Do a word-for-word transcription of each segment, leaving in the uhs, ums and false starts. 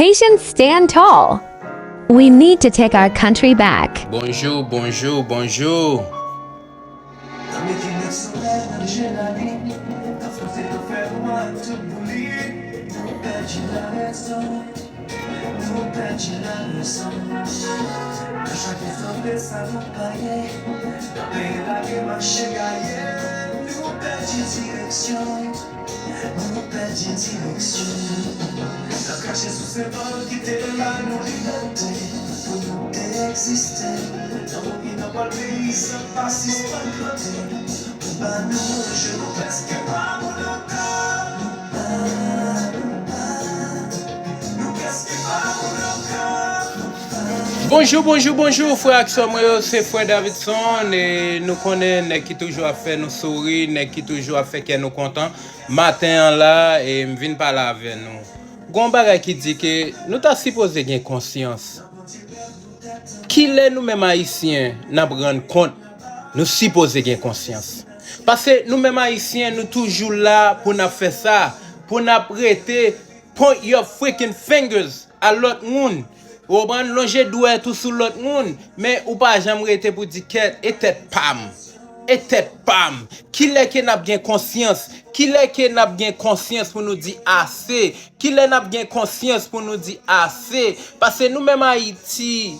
Haitians stand tall. We need to take our country back. Bonjou, bonjou, bonjou. Nou pèdi direksyon, nou pèdi direksyon. N ap krache sou senbòl ki te ba nou libète pou nou te egziste. Nan moun ki nan pòl peyi san pa sispann plante. Pou ba nou manje, nou prèske pa moun ankò. Nou pa, nou pa, nou prèske pa moun ankò. Bonjou, bonjou, bonjou, frè ak sè mwen yo, se frè Davidson, e nou konnen nèg ki toujou ap fè nou souri, nèg ki toujou ap fè kè nou kontan. Maten an la, e m vin pale avè nou. Gon bagay ki di ke nou ta sipoze gen konsyans. Kilè nou menm Ayisyen n ap rann kont nou sipoze gen konsyans? Paske nou menm Ayisyen, nou toujou la pou n ap fè sa, pou n ap rete point your freaking fingers a lòt moun. Ou konprann? Lonje dwèt ou sou lòt moun, men ou pa janm rete pou di kèt, e tèt pa m. E tèt pa m. Kilè ke n ap gen konsyans? Kilè ke n ap gen konsyans pou nou di ase? Kilè n ap gen konsyans pou nou di ase? Paske nou menm Ayiti,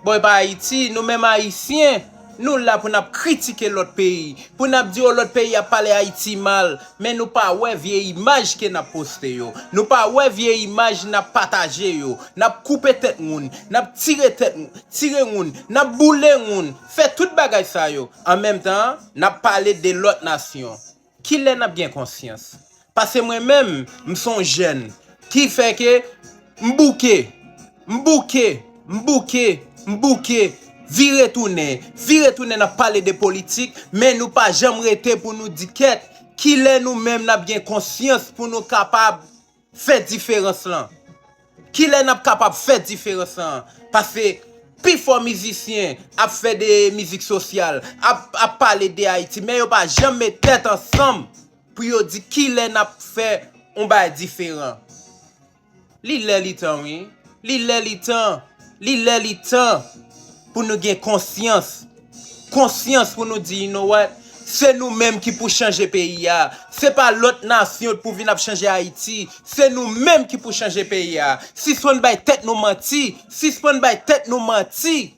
bon, e pa Ayiti, nou menm Ayisyen, nou la pou n ap kritike lòt peyi, pou n ap di, o, lòt peyi ap pale Ayiti mal, men nou pa wè vye imaj ke n ap poste yo. Nou pa wè vye imaj n ap pataje yo. N ap koupe tèt moun, n ap tire tèt, tire moun, n ap boule moun, fè tout bagay sa yo. An menm tan, n ap pale de lòt nasyon. Kilè n ap gen konsyans? Paske mwen menm, m se yon jèn ki fè ke m bouke, m bouke, m bouke, m bouke, vire tounen, vire tounen n ap pale de politik, men nou pa janm rete pou nou di kèt, kilè nou menm n ap gen konsyans pou nou kapab fè diferans lan? Kilè n ap kapab fè diferans lan? Paske pifò mizisyen ap fè de mizik sosyal, ap, ap pale de Ayiti, men yo pa janm met tèt ansanm pou yo di kilè n ap fè yon bagay diferan. Li lè li tan, wi. Li lè li tan. Li lè li tan pou nou gen konsyans. Konsyans pou nou di, you know what? Se nou menm ki pou chanje peyi a. Se pa lòt nasyon pou vin ap chanje Ayiti. Se nou menm ki pou chanje peyi a. Sispann bay tèt nou manti. Sispann bay tèt nou manti.